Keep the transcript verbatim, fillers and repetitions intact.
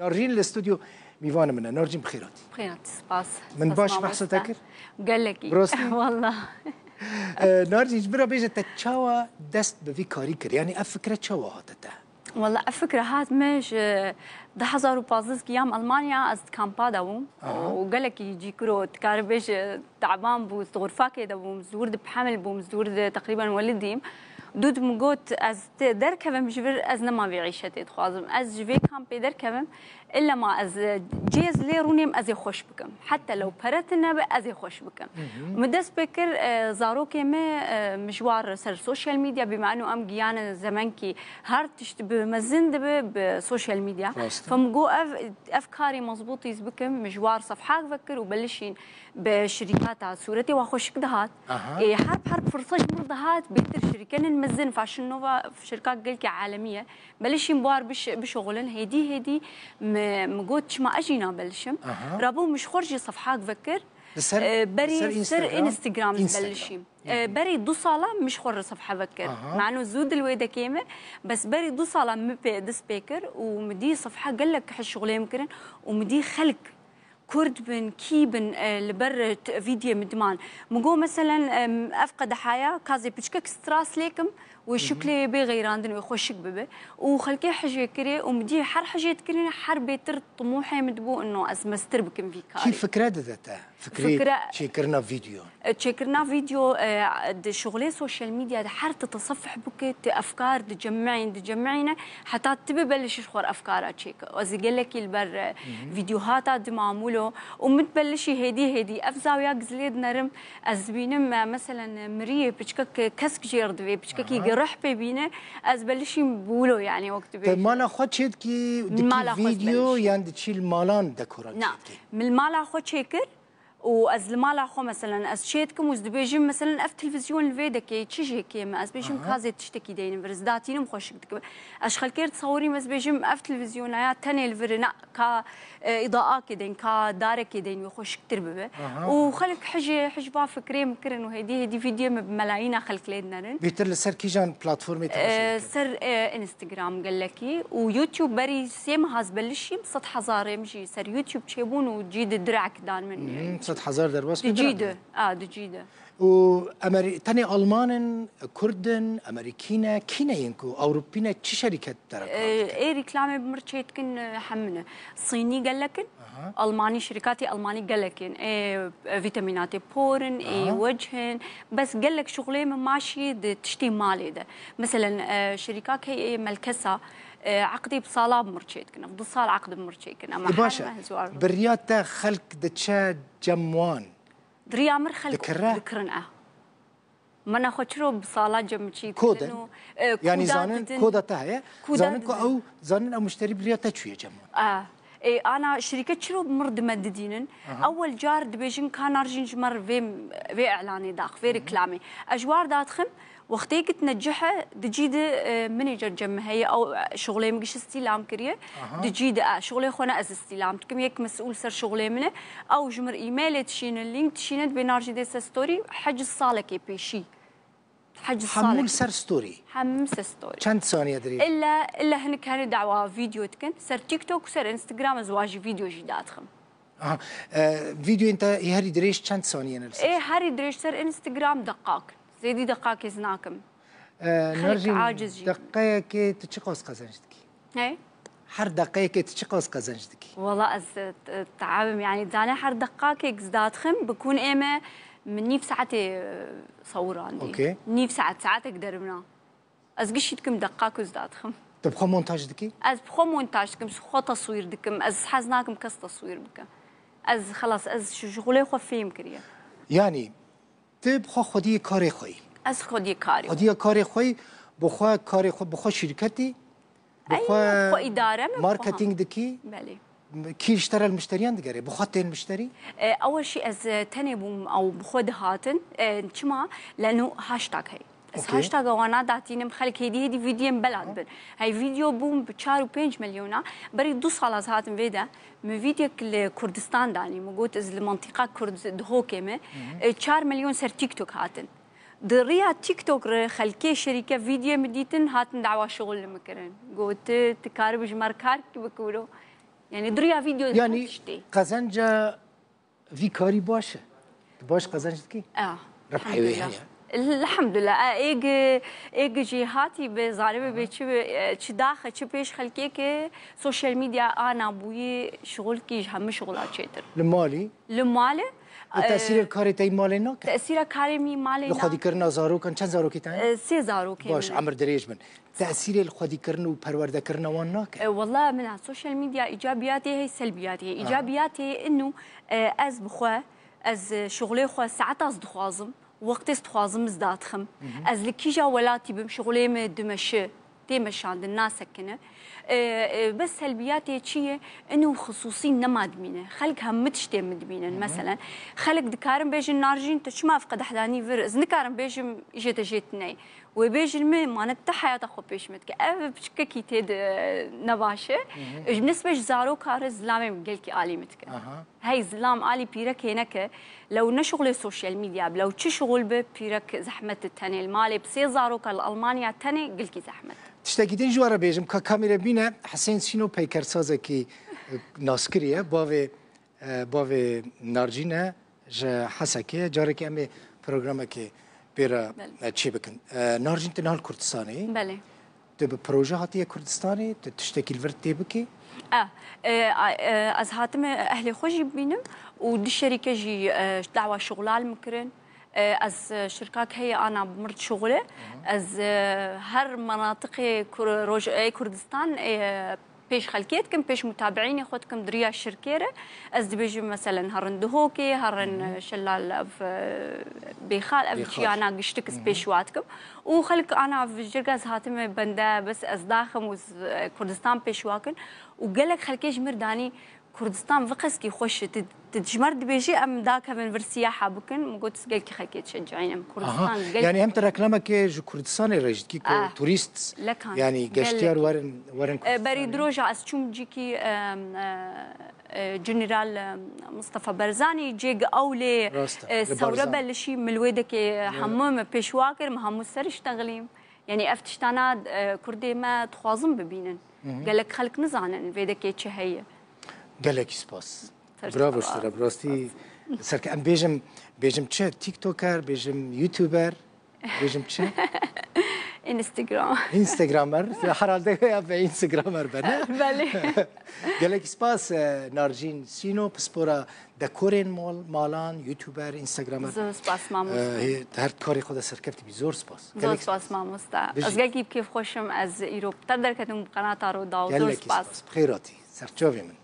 Narjîn li stûdyo mîvanê min e. Narjîn, bi xêr hatî. Xêr hatî, spas. Min Spas baş mamoste. behsa te kir? Gelekî. Bi rastî? Wallah. E, Narjîn, ji bira bêje te çawa dest bi vî karî kir? Yanî ev fikre çawa hate te? Wallah, ev fikre hat me ji du hezar û pazdeh giyam Almanya, ez di kampa de bûm. Aha. Û gelekî cî kiro, dikare bêje, teban bû, di xurfakê de bûm, zûr di bi hemil bûm, zûr di teqrîben welidîm. Dû di min got, ez tê derkevim ji vir, ez nema vê îşetê dixwazim. Ez ji vê kampê derkevim, illa ma ez, e, cê ez lê rûnêm, ez ê xweş bikim. Heta lew pere tune be, ez ê xweş bikim. Hı hı. Min dest pê kir, e, zarokê me, e, min ji war ser sosyal medya, bî mano em giyane zemenkî her tişt bi mezin dibe bi sosyal medya. Rast e. Fem got ev, ev karê mezbûtî ez bikim, min ji war sefhak vekir û belişîn bi şirîkata sûretê wa xweşik dihat. Aha. Ê, herb herb firsa ji mir dihat, bêtir şirîkenên mezin, Fashion Nova şirka gelkî alemî ye. Belê şîn bi war biş-, bişuxulin, hêdî hêdî mi, mi got çima ez jî nabelişim. Aha. Rabû min ji xwe jî sefhak vekir. Li ser, E, berî li ser ser Instagram? Instagram Instagram. belişîm. Hı hı. E, berî du sala min ji xwe re sefhe vekir. Aha. Mano zû dil wê dekê me, bes berî du sala min pê dest pê kir û mi dî sefhe gelek hişuxulê min kirin û mi dî xelk Kurd bin, kî bin, e, li ber, e, t-, vîdyê min diman. Min got, meselen, em, ev qedehaya, ka ez ê piçkek stras lê kim, wê Hı hı. şiklê wê bê xeyrandin, wê xweşik bibe. Û xelkê hijê kirê û min dî her hijê dikirin, her bêtir timûhê min dibû, ino ez mestir bikim vî karî. Kî fikre dide te? Fikrê Fikre çêkirina vîdeo? E, çêkirina vîdeo, e, di şuxulê sosyal medya de her ti tesefih bike, ti efkar dicemîn, dicemîne, heta ti bi belişî ji xwe re efkara çêke. Ez ê gelekî li ber, e, Hı hı. vîdeohata di mamûlo û min belişî hêdî hêdî ev zawiya gizlê dinerim, ez dibînim, e, meselen, e, miriyê piçkek, e, kesk jêr divê, piçkekî Aha. gerih pê bîne, ez belişîm bûlo, yanî wek tu Te bêjî. mala xwe çêdikî, dikî Mala xwe vîdeo belişî. yan diçî li malan dekoran Na, çêdikî? Min li mala xwe çêkir, û ez li mala xwe, meselen, ez çê dikim û ez dibêjim, meselen, ev televîzyon li vê dekê, çi jê kêm e? Ez bêjim, Aha. ka zê tiştekî deynin vir, ez datînim xweşik dikim. Ez ji xelkê re disewirîm, ez bêjim, ev televîzyona ya tenê li vir e, na, ka, e, îdaakê deyn, ka darekê deyn wê xweşiktir bibe. Aha. Û xelk hijê, hijva fikrê min kirin û hêdî hêdî vîdyoyê min bi melayîna xelk lê dinerin. Bêtir li ser kîjan platformê te E, hejî dikin? Ser, e, Instagram gelekî û YouTube berî sê meha ez belişîm, sed hezarê min jî ser YouTube çêbûn û cî di direk dan min. Mhm, sed hezar derbas Di kir cî direk di. min. A, di cî di. Û Amerî-, tenê Alman in, Kurd in, Amerîkî ne, kî ne yên ku Ewropî ne, çi şerîket te re kar E, dikin? Ê rîklamê bi mir çê dikin, e, hemin e. Sînî gelek in, Aha. Almanî, şirîkatê Almanî gelek in. Ê, e, vîtamînatê por in, ê Aha. wech in. Bes gelek şuxulê min maşî di tiştê malê de. Meselen, e, şirîka key ê Melkesa, e, eqdê bi sala bi mir çê dikin. Ev du sal eqd bi mir çê dikin. Ama E, baş e. her meh ziwar. Bi riya te xelk diçe cem wan? Di riya mir xelk Dikirre? dikirin e. Mana xwe çiro bi sala cem çî Ko dikirin de? û, e, Yanî kuda zanin didin. koda te heye? Kuda Zanin ku didin. ew, zanin ew muşterî bi riya te çûye cem wan? E, e, ana şirîket çiro bi mir dime didînin? Aha. Ewel car dibêjin ka Narjîn ji me re vê, vê îlanê dax, vê Hı hı. reklamê. Ez ji war dadixim, Wextê gitine cih e, di cî di, e, min ê car cem heye, ew, e, şuxulê min giş îstîlam kiriye. Aha. Di cî di, e, şuxulê xwe ne ez îstîlam dikim. Yek mesûl ser şuxulê min e. Ew ji mir e-mailê dişîne, link dişîne, dibê Narjî dê ser story, hec salekê pêşî. Hec Hemû li salekê. ser story? Hemû ser story. Çend saniye dirêj? Illa, illa hinek hene dawa video dikin. Ser TikTok, ser Instagram ez wa jî video jî dadixim. Aha. E, videoyên te herî dirêj çend saniye ne li ser? Ê, herî dirêj ser Instagram deqak. Zêdî deqakê ez nakim. E, Xelk Narjîn, aciz jî. deqeyekê tu çiqas qezenc dikî? Hey? Her deqeyekê tu çiqas qezenc dikî? Wala ez, e, t-, teabim, yanî, zane her deqakê ez dadixim, bikûn ê me, min nîv saetê, e, sewirandî. Okey. Nîv saet, saetek derimna. Ez gişî dikim deqa ku ez dadixim. Tu bi xwe montaj dikî? Ez bi xwe montaj dikim, ji xwe teswîr dikim. Ez hez nakim kes teswîr bikim. Ez xelas, ez ji, ji xulê xwe fêm kiriye. Yanî, tu bi xwe xwediyê karê xwe yî? Ez xwediyê karê xwe. Xwediyê karê xwe yî, bi xwe karê xwe, bi xwe şîrketî, bi Ey, xwe xwe îdare me, bi xwe marketing hem. dikî? Belê. Kî ji te re li mişteriyan digere? Bi xwe tên mişterî? E, ew şî ez, e, tenê bûm, ew bi xwe dihatin. E, çima? Leno hashtag heye. Ez Okey. hashtag wana datînim, xelk hêdî hêdî vîdyoyên bela dibin. Hey, vîdyo bûm bi çar û pênc milyona. Berî du sala ez hatim vê de. Min vîdyek li Kurdistan danî. Min got ez li mentiqa Kurd Dihokê me. Hı hı. E, çar milyon ser TikTok hatin. Di riya TikTok re xelkê şerîke vîdyoyê min dîtin, hatin dawa şuxul li min kirin. Got, tu, tu karibî ji me re kar bikî wilo. Yani duriya video Yani qezenca vî karî baş e. Tu baş qezenc dikî? Ah, Ribhê wê heye. Elhamdulillah. Ê, ê jî hatî bi zarê bi çi bi, e, çi daxe, çi pêş xelkê ke social media ana bûyî şixulkî ji hemû şixula çêtir. Li malî? Li malê. Li tesîrê karê te yî malê nake? Tesîra karê min malê nake. Li xwedîkirina zarokan, çend zarokî te? E, sê zarokê. Baş, emir dirêj bin. Tesîrê li xwedîkirin û perwerdekirina wan nake? E, wela min a social media îcabiyatê heye, selbiyatê heye. Îcabiyatê inu, e, ez bi xwe, ez, e, şixulê xwe saeta ez dixwazim, wextê ez dixwazim ez dadixim. Ez li kîja welatî bim, şixulê min dimeşi, tê meşandin, nasekine. E, e, bes selbiyatê çi ye? Inu xisûsî nema dimîne. Xelk hemû tiştê min dimînin. Meselen, xelk dikarin bêjin, Narjîn, tu çima ev qedehdanî vir? Ez nikarim bêjim, îjê te jê tiney. Wê bêjin min, mane te heyata xwe pêş me dike. Ev piçkekî tê de nebaş e. Ji nisbe ji zaroka re zilamê min gelkî alî min dike. Hey zilam alî pîrek hêneke, lew ne şixulê sosyal medya bi, lew çi şixul bi, pîrek zehmet di tenê li malê bi sê zaroka li Almanya tenê gelkî zehmet. Tiştekî din ji we re bêjim, ka kamîre bîne, Hesên Sîno peykersazekî, e, naskirî ye, bavê, e, bavê Narcîn e, ji Hesekê. Carekê em ê programekê pê re, Belê. e, çê bikin. E, Narcîn, tu niha li Kurdistanê yî? Belê. Tu bi proje hatiye Kurdistanê, tu tiştekî li vir tê bikî? E, e, a, e, ez hatime ehlê xwe jî bibînim û du şerîke jî, e, dawa şixula li min kirin. E, ez, e, şirkak heye ana bi mir dişixule. Ez, e, her menatiqê Kur-, roj-, ê Kurdistan, e, pêş xelkê dikim, pêş mutabiînê xwe dikim di riya şirkê re. Ez dibêjim, meselen, herin Duhokê, herin, e, Şelal, ev, e, Bêxal, ev Bêxal. Ciyana giştik ez pêş wa dikim. Û xelk ana vijirga ez hatime bende, bes ez daxim û z-, e, Kurdistan pêş wa kin. Û gelek xelkê ji mir danî, Kurdistan viqeskî xweş e. Tu, tu ji me re dibêjî em dakevin vir siyaha bikin. Min got, gelkî xelkê dişecînin. Kurdistan Aha, gelkî yani hem te reklamekê ji Kurdistanê re jî dikî ku Ah, turîst, lekan, yani geştiyar gelekî. werin, werin E, Kurdistanê. Berî diroja ez çûm cîkî, em, e, e, General, em, Mustafa Barzanî, cêg ewlê, Rast e, e, li Sewre Barzanî. Belişî, min li wê dekê hemû me pêşwa kir, min hemû ser iştexilîm. Yani ev tiştana, e, Kurdê me dixwazin bibînin. Gelek xelk nizanin vê dekê çi heye. Gelekî spas. Ser Bravo spas. ji te re, bi rastî serke-, em bêjim, bêjim çi? TikToker, bêjim YouTuber, bêjim çi? Instagram. Instagramer. Herhalde ya be Instagramer be, ne? Belê. Gelekî spas, e, Narcîn Sîno, pispora dekorên mal-, malan, YouTuber, Instagramer. Zor spas, mamoste. E, hê-, her karê xwe de serkefti bî. Zor spas. Zor Gelekî spas, mamoste. Bijî. Ez gelkî bi kêf xweşim, ez îro bi te derketim bi qenata Rodaw. Zor Gelekî spas. spas. Bi xêr hatî. Serçavê min.